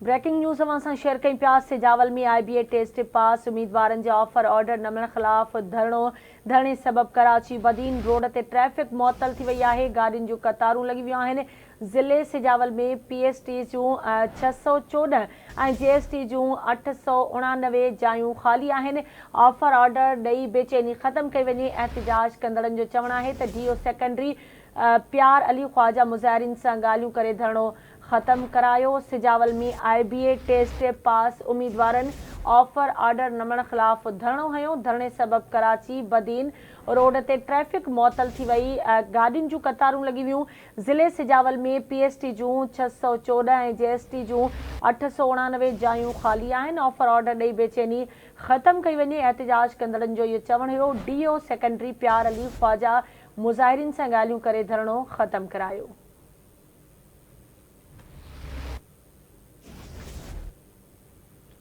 Breaking news اوهان سان share ڪيون پيا Sujawal ۾ I B A test pass اميدوارن جي آفر آرڊر نه ملڻ خلاف ڌرڻو، ڌرڻي سبب ڪراچي بدين روڊ تي ٽريفڪ معطل ٿي وئي آهي، گاڏين جون قطارون لڳي ويون آهن، ضلعي سجاول ۾ پي ايس ٽي جون 614 ۽ جي ايس ٽي جون 889 جايون خالي آهن، آفر آرڊر ڏئي بيچيني ختم ڪئي وڃي، احتجاج ڪندڙن جو چوڻ آهي ته ڊي او سيڪنڊري پيار علي خواجه مظاهرين سان ڳالهيون ڪري ڌرڻو ختم ڪرايو، Sujawal ۾ I B A test pass اميدوارن آفر آرڊر نه ملڻ خلاف ڌرڻو هنيو، ڌرڻي سبب ڪراچي بدين روڊ تي ٽريفڪ معطل ٿي وئي، گاڏين جون قطارون لڳي ويون، ضلعي سجاول ۾ پي ايس ٽي جون 614 ۽ جي ايس ٽي جون 889 جايون خالي آهن، آفر آرڊر ڏئي بيچيني ختم ڪئي وڃي، احتجاج ڪندڙن جو اهو چوڻ هيو ڊي او سيڪنڊري پيار علي خواجه مظاهرين سان ڳالهيون ڪري ڌرڻو ختم ڪرايو.